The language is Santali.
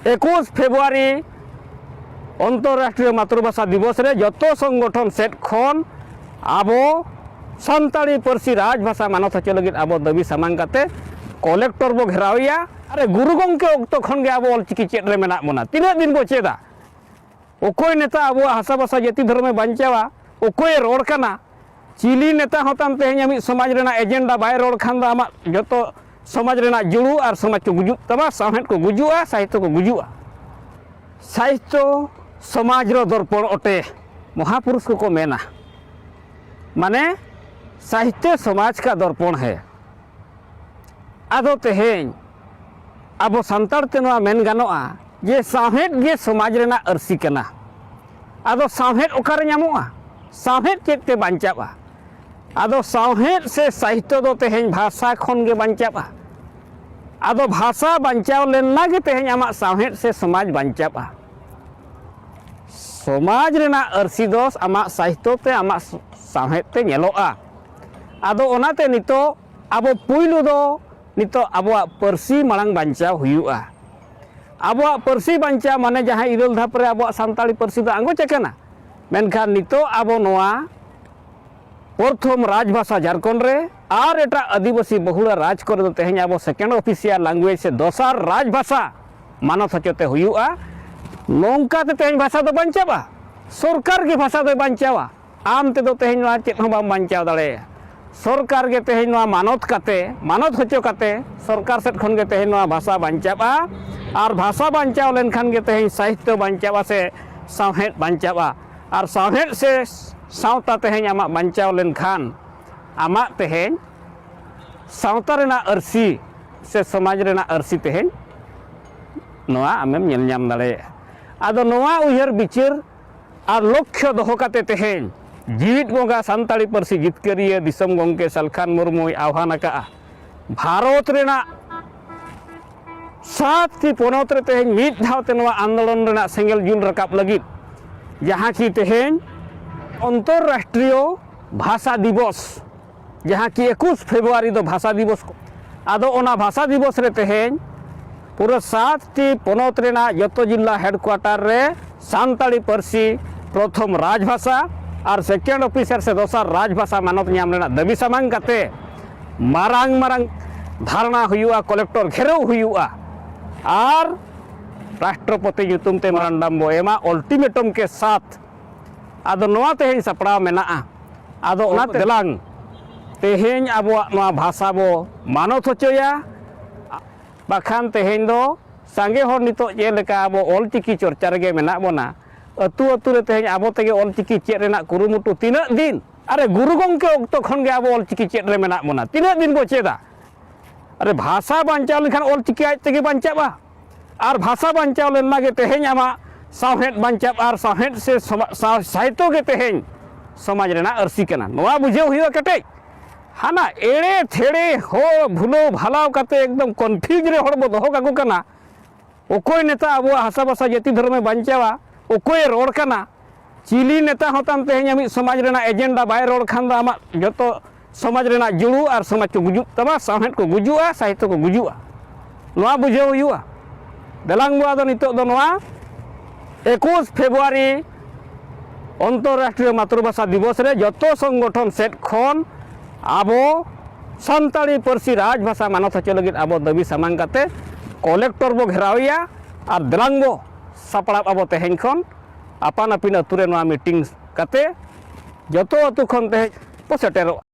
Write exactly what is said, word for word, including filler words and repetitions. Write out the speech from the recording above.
ᱮᱠᱩᱥ ᱯᱷᱮᱵᱽᱨᱩᱣᱟᱨᱤ ᱚᱱᱛᱚᱨᱨᱟᱥᱴᱨᱤᱭᱚ ᱢᱟᱛᱨᱤᱵᱷᱟᱥᱟ ᱫᱤᱵᱚᱥ ᱨᱮ ᱡᱚᱛᱚ ᱥᱚᱝᱜᱚᱴᱷᱚᱱ ᱥᱮᱫ ᱠᱷᱚᱱ ᱟᱵᱚ ᱥᱟᱱᱛᱟᱲᱤ ᱯᱟᱹᱨᱥᱤ ᱨᱟᱡᱽᱵᱷᱟᱥᱟ ᱢᱟᱱᱚᱛ ᱦᱚᱪᱚ ᱞᱟᱹᱜᱤᱫ ᱟᱵᱚ ᱫᱟᱹᱵᱤ ᱥᱟᱢᱟᱝ ᱠᱟᱛᱮ ᱠᱚᱞᱮᱠᱴᱚᱨ ᱵᱚ ᱜᱷᱮᱨᱟᱣᱮᱭᱟ᱾ ᱟᱨ ᱜᱩᱨᱩ ᱜᱚᱢᱠᱮ ᱚᱠᱛᱚ ᱠᱷᱚᱱ ᱜᱮ ᱟᱵᱚ ᱚᱞᱪᱤᱠᱤ ᱪᱮᱫ ᱨᱮ ᱢᱮᱱᱟᱜ ᱵᱚᱱᱟ᱾ ᱛᱤᱱᱟᱹᱜ ᱫᱤᱱ ᱵᱚ ᱪᱮᱫᱟ? ᱚᱠᱚᱭ ᱱᱮᱛᱟ ᱟᱵᱚᱣᱟᱜ ᱦᱟᱥᱟ ᱵᱷᱟᱥᱟ ᱡᱟᱹᱛᱤ ᱫᱷᱚᱨᱚᱢᱮ ᱵᱟᱧᱪᱟᱣᱟ? ᱚᱠᱚᱭᱮ ᱨᱚᱲ ᱠᱟᱱᱟ? ᱪᱤᱞᱤ ᱱᱮᱛᱟ ᱦᱚᱸ ᱛᱟᱢ ᱛᱮᱦᱮᱧ ᱟᱢᱤᱡ ᱥᱚᱢᱟᱡᱽ ᱨᱮᱱᱟᱜ ᱮᱡᱮᱱᱰᱟ ᱵᱟᱭ ᱨᱚᱲ ᱠᱷᱟᱱ ᱫᱚ ᱟᱢᱟᱜ ᱡᱚᱛᱚ ᱥᱚᱢᱟᱡᱽ ᱨᱮᱱᱟᱜ ᱡᱩᱲᱩ ᱟᱨ ᱥᱚᱢᱟᱡᱽ ᱠᱚ ᱜᱩᱡᱩᱜ ᱛᱟᱢᱟ, ᱥᱟᱶᱦᱮᱫ ᱠᱚ ᱜᱩᱡᱩᱜᱼᱟ, ᱥᱟᱦᱤᱛᱭᱚ ᱠᱚ ᱜᱩᱡᱩᱜᱼᱟ᱾ ᱥᱟᱦᱤᱛᱭᱚ ᱥᱚᱢᱟᱡᱽ ᱨᱚ ᱫᱚᱨᱯᱚᱬ ᱚᱴᱮ, ᱢᱚᱦᱟᱯᱩᱨᱩᱥ ᱠᱚᱠᱚ ᱢᱮᱱᱟ᱾ ᱢᱟᱱᱮ ᱥᱟᱦᱤᱛᱭᱚ ᱥᱚᱢᱟᱡᱽ ᱠᱟ ᱫᱚᱨᱯᱚᱬ ᱦᱮ᱾ ᱟᱫᱚ ᱛᱮᱦᱮᱧ ᱟᱵᱚ ᱥᱟᱱᱛᱟᱲ ᱛᱮ ᱱᱚᱣᱟ ᱢᱮᱱ ᱜᱟᱱᱚᱜᱼᱟ ᱡᱮ ᱥᱟᱶᱦᱮᱫ ᱜᱮ ᱥᱚᱢᱟᱡᱽ ᱨᱮᱱᱟᱜ ᱟᱹᱨᱥᱤ ᱠᱟᱱᱟ᱾ ᱟᱫᱚ ᱥᱟᱶᱦᱮᱫ ᱚᱠᱟᱨᱮ ᱧᱟᱢᱚᱜᱼᱟ? ᱥᱟᱶᱦᱮᱫ ᱪᱮᱫ ᱛᱮ ᱵᱟᱧᱪᱟᱜᱼᱟ? ᱟᱫᱚ ᱥᱟᱶᱦᱮᱫ ᱥᱮ ᱥᱟᱦᱤᱛᱭᱚ ᱫᱚ ᱛᱮᱦᱮᱧ ᱵᱷᱟᱥᱟ ᱠᱷᱚᱱ ᱜᱮ ᱵᱟᱧᱪᱟᱜᱼᱟ᱾ ᱟᱫᱚ ᱵᱷᱟᱥᱟ ᱵᱟᱧᱪᱟᱣ ᱞᱮᱱᱟ ᱜᱮ ᱛᱮᱦᱮᱧ ᱟᱢᱟᱜ ᱥᱟᱶᱦᱮᱫ ᱥᱮ ᱥᱚᱢᱟᱡᱽ ᱵᱟᱧᱪᱟᱜᱼᱟ᱾ ᱥᱚᱢᱟᱡᱽ ᱨᱮᱱᱟᱜ ᱟᱹᱨᱥᱤ ᱫᱚ ᱟᱢᱟᱜ ᱥᱟᱦᱤᱛᱭᱚ ᱛᱮ, ᱟᱢᱟᱜ ᱥᱟᱶᱦᱮᱫ ᱛᱮ ᱧᱮᱞᱚᱜᱼᱟ᱾ ᱟᱫᱚ ᱚᱱᱟᱛᱮ ᱱᱤᱛᱚᱜ ᱟᱵᱚ ᱯᱩᱭᱞᱩ ᱫᱚ ᱱᱤᱛᱚᱜ ᱟᱵᱚᱣᱟᱜ ᱯᱟᱹᱨᱥᱤ ᱢᱟᱲᱟᱝ ᱵᱟᱧᱪᱟᱣ ᱦᱩᱭᱩᱜᱼᱟ᱾ ᱟᱵᱚᱣᱟᱜ ᱯᱟᱹᱨᱥᱤ ᱵᱟᱧᱪᱟᱣ ᱢᱟᱱᱮ ᱡᱟᱦᱟᱸ ᱤᱨᱟᱹᱞ ᱫᱷᱟᱯ ᱨᱮ ᱟᱵᱚᱣᱟᱜ ᱥᱟᱱᱛᱟᱲᱤ ᱯᱟᱹᱨᱥᱤ ᱫᱚ ᱟᱸᱜᱚᱪ ᱟᱠᱟᱱᱟ, ᱢᱮᱱᱠᱷᱟᱱ ᱱᱤᱛᱚᱜ ᱟᱵᱚ ᱱᱚᱣᱟ ᱯᱨᱚᱛᱷᱚᱢ ᱨᱟᱡᱽᱵᱷᱟᱥᱟ ᱡᱷᱟᱲᱠᱷᱚᱸᱰ ᱨᱮ ᱟᱨ ᱮᱴᱟᱜ ᱟᱹᱫᱤᱵᱟᱹᱥᱤ ᱵᱚᱦᱩᱲᱟ ᱨᱟᱡᱽ ᱠᱚᱨᱮ ᱫᱚ ᱛᱮᱦᱮᱧ ᱟᱵᱚ second official language ᱥᱮ ᱫᱚᱥᱟᱨ ᱨᱟᱡᱽᱵᱷᱟᱥᱟ ᱢᱟᱱᱚᱛ ᱦᱚᱪᱚ ᱛᱮ ᱦᱩᱭᱩᱜᱼᱟ᱾ ᱱᱚᱝᱠᱟ ᱛᱮ ᱛᱮᱦᱮᱧ ᱵᱷᱟᱥᱟ ᱫᱚ ᱵᱟᱧᱪᱟᱜᱼᱟ᱾ ᱥᱚᱨᱠᱟᱨ ᱜᱮ ᱵᱷᱟᱥᱟ ᱫᱚᱭ ᱵᱟᱧᱪᱟᱣᱟ᱾ ᱟᱢ ᱛᱮᱫᱚ ᱛᱮᱦᱮᱧ ᱱᱚᱣᱟ ᱪᱮᱫ ᱦᱚᱸ ᱵᱟᱢ ᱵᱟᱧᱪᱟᱣ ᱫᱟᱲᱮᱭᱟᱜᱼᱟ᱾ ᱥᱚᱨᱠᱟᱨ ᱜᱮ ᱛᱮᱦᱮᱧ ᱱᱚᱣᱟ ᱢᱟᱱᱚᱛ ᱠᱟᱛᱮ, ᱢᱟᱱᱚᱛ ᱦᱚᱪᱚ ᱠᱟᱛᱮ ᱥᱚᱨᱠᱟᱨ ᱥᱮᱫ ᱠᱷᱚᱱ ᱜᱮ ᱛᱮᱦᱮᱧ ᱱᱚᱣᱟ ᱵᱷᱟᱥᱟ ᱵᱟᱧᱪᱟᱜᱼᱟ᱾ ᱟᱨ ᱵᱷᱟᱥᱟ ᱵᱟᱧᱪᱟᱣ ᱞᱮᱱᱠᱷᱟᱱ ᱜᱮ ᱛᱮᱦᱮᱧ ᱥᱟᱦᱤᱛᱭᱚ ᱵᱟᱧᱪᱟᱜᱼᱟ ᱥᱮ ᱥᱟᱶᱦᱮᱫ ᱵᱟᱧᱪᱟᱜᱼᱟ᱾ ᱟᱨ ᱥᱟᱶᱦᱮᱫ ᱥᱮ ᱥᱟᱶᱛᱟ ᱛᱮᱦᱮᱧ ᱟᱢᱟᱜ ᱵᱟᱧᱪᱟᱣ ᱞᱮᱱᱠᱷᱟᱱ ᱟᱢᱟᱜ ᱛᱮᱦᱮᱧ ᱥᱟᱶᱛᱟ ᱨᱮᱱᱟᱜ ᱟᱹᱨᱥᱤ ᱥᱮ ᱥᱚᱢᱟᱡᱽ ᱨᱮᱱᱟᱜ ᱟᱹᱨᱥᱤ ᱛᱮᱦᱮᱧ ᱱᱚᱣᱟ ᱟᱢᱮᱢ ᱧᱮᱞ ᱧᱟᱢ ᱫᱟᱲᱮᱭᱟᱜᱼᱟ᱾ ᱟᱫᱚ ᱱᱚᱣᱟ ᱩᱭᱦᱟᱹᱨ ᱵᱤᱪᱟᱹᱨ ᱟᱨ ᱞᱚᱠᱠᱷᱚ ᱫᱚᱦᱚ ᱠᱟᱛᱮ ᱛᱮᱦᱮᱧ ᱡᱤᱣᱤᱫ ᱵᱚᱸᱜᱟ ᱥᱟᱱᱛᱟᱲᱤ ᱯᱟᱹᱨᱥᱤ ᱡᱤᱛᱠᱟᱹᱨᱤᱭᱟᱹ ᱫᱤᱥᱚᱢ ᱜᱚᱢᱠᱮ ᱥᱟᱞᱠᱷᱟᱱ ᱢᱩᱨᱢᱩᱭ ᱟᱦᱣᱟᱱ ᱟᱠᱟᱫᱼᱟ᱾ ᱵᱷᱟᱨᱚᱛ ᱨᱮᱱᱟᱜ ᱥᱟᱛ ᱴᱤ ᱯᱚᱱᱚᱛ ᱨᱮ ᱛᱮᱦᱮᱧ ᱢᱤᱫ ᱫᱷᱟᱣ ᱛᱮ ᱱᱚᱣᱟ ᱟᱱᱫᱳᱞᱚᱱ ᱨᱮᱱᱟᱜ ᱥᱮᱸᱜᱮᱞ ᱡᱩᱞ ᱨᱟᱠᱟᱵ ᱞᱟᱹᱜᱤᱫ, ᱡᱟᱦᱟᱸ ᱠᱤ ᱛᱮᱦᱮᱧ ᱚᱱᱛᱚᱨᱨᱟᱥᱴᱨᱤᱭᱚ ᱵᱷᱟᱥᱟ ᱫᱤᱵᱚᱥ, ᱡᱟᱦᱟᱸ ᱠᱤ ᱮᱠᱩᱥ ᱯᱷᱮᱵᱽᱨᱩᱣᱟᱨᱤ ᱫᱚ ᱵᱷᱟᱥᱟ ᱫᱤᱵᱚᱥ ᱠᱚ, ᱟᱫᱚ ᱚᱱᱟ ᱵᱷᱟᱥᱟ ᱫᱤᱵᱚᱥ ᱨᱮ ᱛᱮᱦᱮᱧ ᱯᱩᱨᱟᱹ ᱥᱟᱛ ᱴᱤ ᱯᱚᱱᱚᱛ ᱨᱮᱱᱟᱜ ᱡᱚᱛᱚ ᱡᱤᱞᱟ headquarter ᱨᱮ ᱥᱟᱱᱛᱟᱲᱤ ᱯᱟᱹᱨᱥᱤ ᱯᱨᱚᱛᱷᱚᱢ ᱨᱟᱡᱽᱵᱷᱟᱥᱟ ᱟᱨ second officer ᱥᱮ ᱫᱚᱥᱟᱨ ᱨᱟᱡᱽᱵᱷᱟᱥᱟ ᱢᱟᱱᱚᱛ ᱧᱟᱢ ᱨᱮᱱᱟᱜ ᱫᱟᱹᱵᱤ ᱥᱟᱢᱟᱝ ᱠᱟᱛᱮ ᱢᱟᱨᱟᱝ ᱢᱟᱨᱟᱝ ᱫᱷᱟᱨᱱᱟ ᱦᱩᱭᱩᱜᱼᱟ, ᱠᱚᱞᱮᱠᱴᱚᱨ ᱜᱷᱮᱨᱟᱣ ᱦᱩᱭᱩᱜᱼᱟ ᱟᱨ ᱨᱟᱥᱴᱨᱚᱯᱚᱛᱤ ᱧᱩᱛᱩᱢ ᱛᱮ memorandum ᱵᱚ ᱮᱢᱟ, ultimatum ᱠᱮ ᱥᱟᱛᱷ᱾ ᱟᱫᱚ ᱱᱚᱣᱟ ᱛᱮᱦᱮᱧ ᱥᱟᱯᱲᱟᱣ ᱢᱮᱱᱟᱜᱼᱟ᱾ ᱟᱫᱚ ᱚᱱᱟᱛᱮ ᱫᱮᱞᱟᱝ ᱛᱮᱦᱮᱧ ᱟᱵᱚᱣᱟᱜ ᱱᱚᱣᱟ ᱵᱷᱟᱥᱟ ᱵᱚ ᱢᱟᱱᱚᱛ ᱦᱚᱪᱚᱭᱟ, ᱵᱟᱠᱷᱟᱱ ᱛᱮᱦᱮᱧ ᱫᱚ ᱥᱟᱸᱜᱮ ᱦᱚᱲ ᱱᱤᱛᱚᱜ ᱪᱮᱫ ᱞᱮᱠᱟ ᱟᱵᱚ ᱚᱞᱪᱤᱠᱤ ᱪᱚᱨᱪᱟ ᱨᱮᱜᱮ ᱢᱮᱱᱟᱜ ᱵᱚᱱᱟ, ᱟᱹᱛᱩ ᱟᱹᱛᱩ ᱨᱮ ᱛᱮᱦᱮᱧ ᱟᱵᱚ ᱛᱮᱜᱮ ᱚᱞᱪᱤᱠᱤ ᱪᱮᱫ ᱨᱮᱱᱟᱜ ᱠᱩᱨᱩᱢᱩᱴᱩ ᱛᱤᱱᱟᱹᱜ ᱫᱤᱱ? ᱟᱨᱮ, ᱜᱩᱨᱩ ᱜᱚᱢᱠᱮ ᱚᱠᱛᱚ ᱠᱷᱚᱱ ᱜᱮ ᱟᱵᱚ ᱚᱞᱪᱤᱠᱤ ᱪᱮᱫ ᱨᱮ ᱢᱮᱱᱟᱜ ᱵᱚᱱᱟ, ᱛᱤᱱᱟᱹᱜ ᱫᱤᱱ ᱵᱚ ᱪᱮᱫᱟ? ᱟᱨᱮ, ᱵᱷᱟᱥᱟ ᱵᱟᱧᱪᱟᱣ ᱞᱮᱱᱠᱷᱟᱱ ᱚᱞᱪᱤᱠᱤ ᱟᱡ ᱛᱮᱜᱮ ᱵᱟᱧᱪᱟᱜᱼᱟ᱾ ᱟᱨ ᱵᱷᱟᱥᱟ ᱵᱟᱧᱪᱟᱣ ᱞᱮᱱ ᱢᱟᱜᱮ ᱛᱮᱦᱮᱧ ᱟᱢᱟᱜ ᱥᱟᱶᱦᱮᱫ ᱵᱟᱧᱪᱟᱜᱼᱟ, ᱟᱨ ᱥᱟᱶᱦᱮᱫ ᱥᱮ ᱥᱚᱢᱟ-, ᱥᱟᱶ-, ᱥᱟᱦᱤᱛᱚ ᱜᱮ ᱛᱮᱦᱮᱧ ᱥᱚᱢᱟᱡᱽ ᱨᱮᱱᱟᱜ ᱟᱹᱨᱥᱤ ᱠᱟᱱᱟ᱾ ᱱᱚᱣᱟ ᱵᱩᱡᱷᱟᱹᱣ ᱦᱩᱭᱩᱜᱼᱟ ᱠᱮᱴᱮᱡ᱾ ᱦᱟᱱᱟ ᱮᱲᱮ ᱛᱷᱮᱲᱮ ᱦᱚᱲ ᱵᱷᱩᱞᱟᱹᱣ ᱵᱷᱟᱞᱟᱣ ᱠᱟᱛᱮ ᱮᱠᱫᱚᱢ confuse ᱨᱮ ᱦᱚᱲ ᱵᱚ ᱫᱚᱦᱚ ᱠᱟᱠᱚ ᱠᱟᱱᱟ᱾ ᱚᱠᱚᱭ ᱱᱮᱛᱟ ᱟᱵᱚᱣᱟᱜ ᱦᱟᱥᱟ ᱵᱷᱟᱥᱟ ᱡᱟᱹᱛᱤ ᱫᱷᱚᱨᱚᱢᱮ ᱵᱟᱧᱪᱟᱣᱟ? ᱚᱠᱚᱭᱮ ᱨᱚᱲ ᱠᱟᱱᱟ? ᱪᱤᱞᱤ ᱱᱮᱛᱟ ᱦᱚᱸ ᱛᱟᱢ ᱛᱮᱦᱮᱧ ᱟᱢᱤᱡ ᱥᱚᱢᱟᱡᱽ ᱨᱮᱱᱟᱜ agenda ᱵᱟᱭ ᱨᱚᱲ ᱠᱷᱟᱱ ᱫᱚ ᱟᱢᱟᱜ ᱡᱚᱛᱚ ᱥᱚᱢᱟᱡᱽ ᱨᱮᱱᱟᱜ ᱡᱩᱲᱩ ᱟᱨ ᱥᱚᱢᱟᱡᱽ ᱠᱚ ᱜᱩᱡᱩᱜ ᱛᱟᱢᱟ, ᱥᱟᱶᱦᱮᱫ ᱠᱚ ᱜᱩᱡᱩᱜᱼᱟ, ᱥᱟᱦᱤᱛᱚ ᱠᱚ ᱜᱩᱡᱩᱜᱼᱟ᱾ ᱱᱚᱣᱟ ᱵᱩᱡᱷᱟᱹᱣ ᱦᱩᱭᱩᱜᱼᱟ᱾ ᱫᱮᱞᱟᱝ ᱵᱚ ᱟᱫᱚ ᱱᱤᱛᱚᱜ ᱫᱚ ᱱᱚᱣᱟ ᱮᱠᱩᱥ ᱯᱷᱮᱵᱽᱨᱩᱣᱟᱨᱤ ᱚᱱᱛᱚᱨᱨᱟᱥᱴᱨᱤᱭᱚ ᱢᱟᱛᱨᱤᱵᱷᱟᱥᱟ ᱫᱤᱵᱚᱥ ᱨᱮ ᱡᱚᱛᱚ ᱥᱚᱝᱜᱚᱴᱷᱚᱱ ᱥᱮᱫ ᱠᱷᱚᱱ ᱟᱵᱚ ᱥᱟᱱᱛᱟᱲᱤ ᱯᱟᱹᱨᱥᱤ ᱨᱟᱡᱽᱵᱷᱟᱥᱟ ᱢᱟᱱᱚᱛ ᱦᱚᱪᱚ ᱞᱟᱹᱜᱤᱫ ᱟᱵᱚ ᱫᱟᱹᱵᱤ ᱥᱟᱢᱟᱝ ᱠᱟᱛᱮ ᱠᱚᱞᱮᱠᱴᱚᱨ ᱵᱚ ᱜᱷᱮᱨᱟᱣᱮᱭᱟ ᱟᱨ ᱫᱮᱞᱟᱝ ᱵᱚ ᱥᱟᱯᱲᱟᱣ ᱟᱵᱚ ᱛᱮᱦᱮᱧ ᱠᱷᱚᱱ ᱟᱯᱟᱱ ᱟᱹᱯᱤᱱ ᱟᱹᱛᱩ ᱨᱮ ᱱᱚᱣᱟ meeting ᱠᱟᱛᱮ ᱡᱚᱛᱚ ᱟᱹᱛᱩ ᱠᱷᱚᱱ ᱛᱮᱦᱮᱧ ᱵᱚ ᱥᱮᱴᱮᱨᱚᱜᱼᱟ᱾